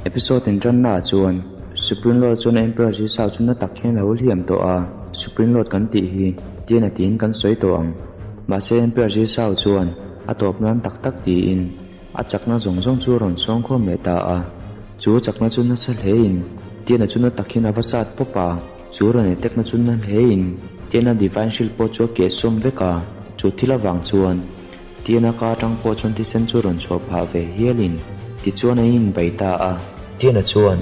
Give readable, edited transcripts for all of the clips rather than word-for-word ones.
Episode inṭanna ah chuan Supreme Lord chuan Emperor Jisau chu na tak hian a lo hliam tawh a, Supreme Lord kan tih hi Tiana tiin kan sawi tawh ang. Mahse Emperor Jisau chuan a tawp nan tak tak tiin a chakna zawng zawng chu a rawn sawng khawm leh ta a. Chu chakna chu nasa hlein Tiana chu na tak hian a va sat pawp a, chu rawn etekna chu na hlein Tiana Divine Shield pawh chu a keh sawm vek a, chu thil avang chuan Tiana ka atang pawh chuan thisen chu rawn chhuah phah ve hialin tichuan an inbei ta a. Tiana chuan,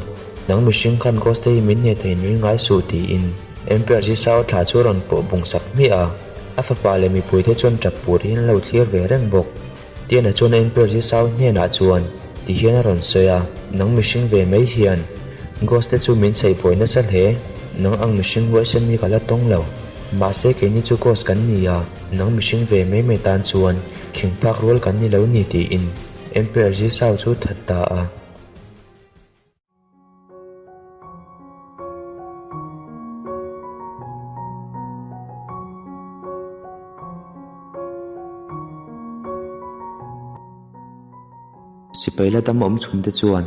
Nang mihring khan Ghost te hi min hneh theiin ring ngai suh tiin Emperor Jisao thla chu a rawn pawh bung sak hmiah a. A fapa leh mipuite chuan tap pur hian an lo thlir ve reng bawk. Tiana chuan Emperor Jisao hnenah chuan ti hian a rawn sawi a, Nang mihring ve mai hian Ghost te chu min chheihbuai nasa hle, nang ang mihring huaisen hi ka la tawng lo. Mahse keini chu Ghost kan ni a. Nang mihring ve mai mai tan chuan khing phak rual kan ni lo ni tiin Emperor Jisau chu that ta a. Sipai la dam awm chhun te chuan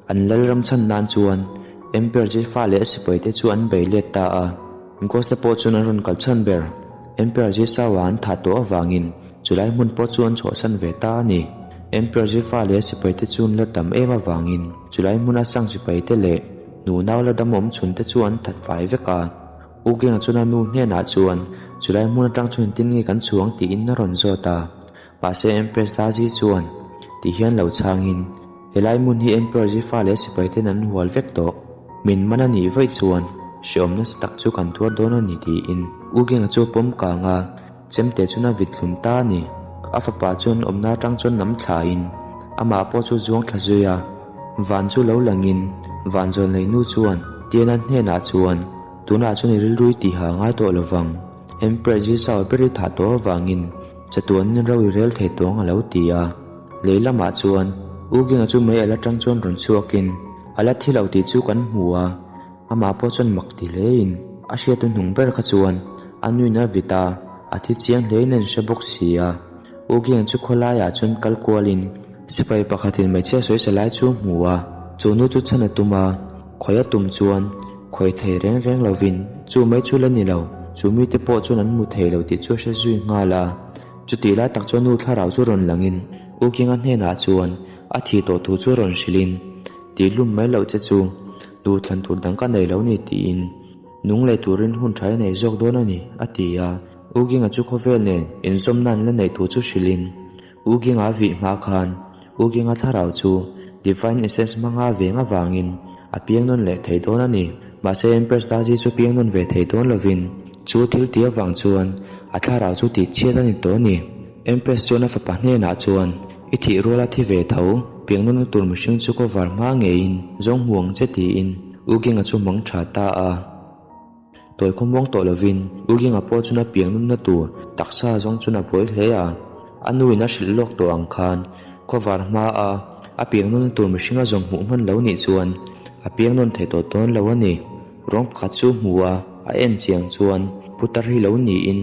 an lalram chhan nan chuan Emperor Jifa leh a sipai te chu an bei let ta a. Ghost te pawh chuan an rawn kal chhan ber. Emperor Jisawa an thah tawh avangin chulai hmun pawh chu an chhuahsan ve ta a ni. Emperor Jifa leh a sipai te chu an la tam em avangin chulai hmuna sang sipai te leh nunau la dam awm chhun te chu an that fai vek a. U Genga chuan a nu hnenah chuan chulai hmun atang chuan engtin nge kan chhuang tiin a rawn zawt a. Mahse Empress Dazi chuan ti hian lo chhangin helai hmun hi Emperor Jifa leh sipai ten an hual vek tawh. Min man a nih vaih chuan hreawm nasa tak chu kan tuar dawn a ni tiin U Genga chu a pawm kang a, chemte chuan a vit hlum ta a ni. A fapa chuan awmna atang chuan nam thlain amah pawh chu zuang thla zui a, van chu lo langin van zawn lei nu chuan Tiana hnenah chuan tunah chuan i rilrui tiha ngai tawh lovang. Emperor Jisau ber i thah tawh avangin chatuanin ro i rel thei tawng a lo ti a. Lei lamah chuan U Genga chu mei ala tang chuan rawn chhuakin a la thi lo tih chu kan hmu a, amah pawh chuan mak ti hlein a hriat hnuhnung ber kha chuan a nuin a vit a, a thi chiang hlein a inhre bawk si a. U Genga chu khawlaiah chuan kal kualin sipai pakhatin hmeichhia sawi sa lai chu a hmu a, chu nu chu chhan a tum a, khawi a tum chuan khawi thei reng reng lovin chu mai chu la ni lo, chu mite pawh chuan an hmu thei lo tih chu a hre zui nghal a. Chutih lai tak chuan nu thlarau chu rawn langin U Kinga hnenah chuan a thih tawh thu chu rawn hrilhin, Tih hlum mai loh che chu duh thlan tur dang ka nei lo ni tiin nung leh turin hun tha i nei zawk dawn a ni, a ti a. U Kinga chu khawvel nen inzawmna an la neih thu chu hrilhin U Kinga a vih hma khan U Kinga thlarau chu Divine Essence hmanga veng avangin a piang nawn leh thei dawn a ni. Mahse Empress Dazi chu piang nawn ve thei dawn lovin chu thil tih avang chuan a thlarau chu tih chhiat a ni tawh a ni. Empress chuan a fapa hnenah chuan, I thih ruala thi ve tho, piang nawnna tur mihring chu cover hma ngeiin zawng hmu ang che tiin U Genga chu mang tha ta a. Tawi khawmuang tawh lovin U Genga pawh chuan a piang nawnna tur taksa zawng chuan a buai hle a. A nuin a hrilh lawk tawh ang khan cover hma a a piang nawnna tur mihring a zawng hmuh hman lo nih chuan a piang nawn thei tawh dawn lo a ni. Ruang pakhat chu hmu a, a en chiang chuan putar hi lo niin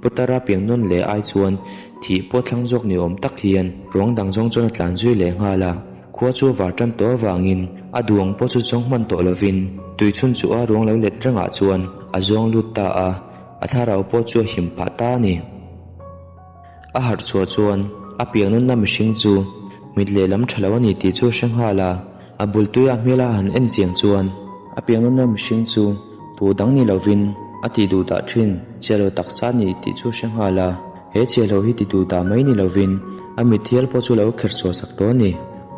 Putara piang nawn leh ai chuan thih pawh thlang zawk ni awm tak hian ruang dang zawng chuan a tlan zui leh nghal a. Khua chu a var tan tawh avangin a duang pawh chu zawng hman tawh lovin tui chhun chu a ruang lo let rengah chuan a zuang lut ta a, a thlarau pawh chu a him phah ta a ni. A harh chhuah chuan a piang nawnna mihring chu mit lehlam tha lo a ni tih chu a hre nghal a, a bul tuia hmela han en chiang chuan a piang nawnna mihring chu tu dang ni lovin a tih duh dah thin chiahlo taksa a ni tih chu a hre nghal a, he chiahlo hi ti duh dah mai ni lovin a mit hial pawh chu lo kher chhuah sak tawh a ni.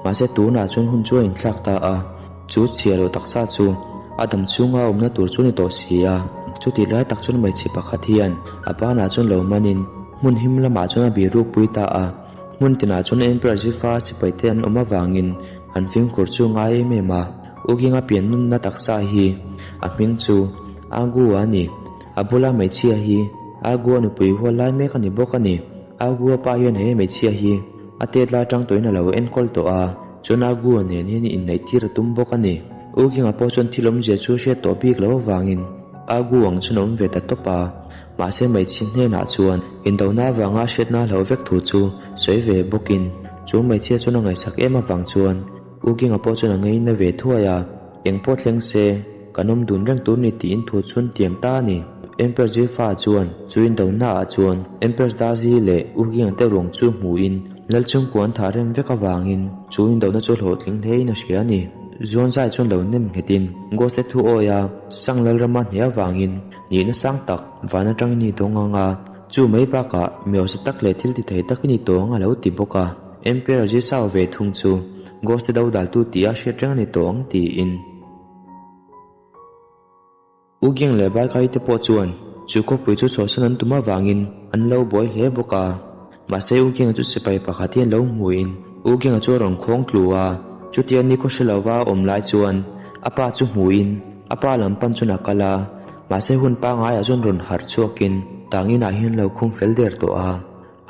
Mahse tunah chuan hun chu a inthlak ta a, chu chiahlo taksa chu a dam chhunga awmna tur chu a ni tawh si a. Chutih lai tak chuan hmeichhe pakhat hian a banah chuan lo manin hmun him lamah chuan a biruk pui ta a. Hmun tinah chuan Emperor Zifa sipai te an awm avangin an fimkhur chu ngai em em a. U Ginga pian nunna taksa hi a hming chu Agu a ni. A bula hmeichhia hi Agu a nupui hual lai mek a ni bawk a ni. Agu a pa hian he hmeichhia hi a tet lai tang tawhin a lo enkawl tawh a, chuan Agu a nen hian inneih tir a tum bawk a ni. U Ginga pawh chuan thil awmzia chu a hriat tawh bik loh avangin Agu ang chuan a awm ve ta tawp a. Mahse hmeichhe hnenah chuan indona avanga hriatna a hlauh vek thu chu sawi ve bawkin chu hmeichhia chuan a ngaihsak em avang chuan. U Kinga pawh chuan a ngaina ve thuai a, eng pawh thleng se, kan awm dun reng tur ni tiin thu chhun tiam ta a ni. Emperor Zifa chuan chu indona ah chuan Empress Dazi leh U Kinga te ruang chu hmuhin Lal chhungkua an thah rem vek avangin chu indona chu hlawhtling hlein a hria a ni. Zuanzai chuan lo nem nghetin Ghost te thu awi a, Sang Lalrama hneh avangin nihna sang tak van atangin i dawng ang a, chu mai bakah mi hausa tak leh thil ti thei tak i ni tawh ang a lo ti bawk a. Emperor Zisau ve thung chu Ghost te dodaltu tih a hriat reng a ni tawh ang tiin. U Giang leh Baikai te pawh chuan chu khawpui chu chhuahsan an tum avangin an lo buai hle bawk a. Mahse U Gianga chu sipai pakhat hian lo hmuin U Gianga chu a rawn khawng tlu a. Chutia ni khaw hre lova a awm lai chuan a pa chu hmuin a pa lam pan chuan a kal a. Mahse hun pangaiah chuan rawn harh chhuakin tangin ah hian lo khung fel der tawh a.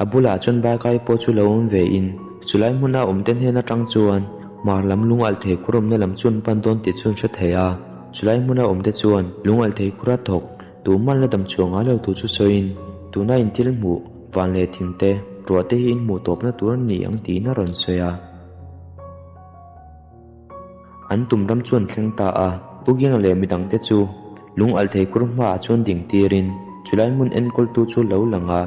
A bulah chuan Baikai pawh chu lo awm ve in, chulai hmuna awm te hnen atang chuan hmar lam lung alh thei khur awmna lam chu an pan dawn tih chu an hre thei a. Chulai hmuna awm te chuan lung alh thei khura thawk tuhman la dam chhuah ngai lo tur chu sawiin, tuna in thil hmuh van leh thim te, ruah te hi in hmuh tawpna tur an ni ang tiin a rawn sawi a. An tum ram chu an thleng ta a, Pu Giang leh midangte chu lung alh thei kur hmaah chuan ding tirin chulai hmun enkawltu chu lo lang a,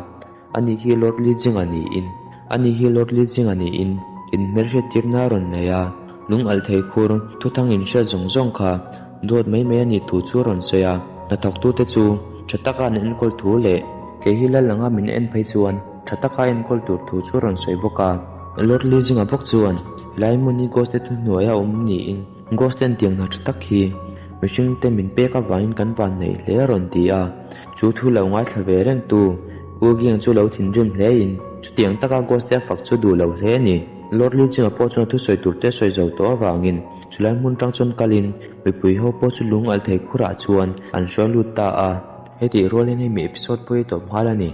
ani hi Lord Li Jinga niin, ani hi Lord Li Jinga niin inhmelhriat tirna a rawn nei a, lung alh thei khur thuthang inhriat zawng zawng kha dawt mai mai a nih thu chu a rawn sawi a, hnathawktute chu tha taka an enkawl thu leh kei hi lal anga min en phei chuan tha taka enkawl tur thu chu a rawn sawi bawk a. Lord Li Jinga bawk chuan Laimuni hi Ghost te thuhnuaia awm niin Ghost ten tiang hna tha tak hi mihring te min pek avangin kan van neih hle a rawn ti a, chu thu lo ngaithla ve reng tu U Giang chu lo thinrim hle in chutiang taka Ghost te a fak chu duh lo hle a ni. Lord Li Jinga pawh chuan a thusawi tur te sawi zo tawh avangin chulai hmun tang chuan kalin mipui ho pawh chu lung alh thei khurah chuan an hruai lut ta a, hetih rual hian hemi episode pawh hi tawp nghal a ni.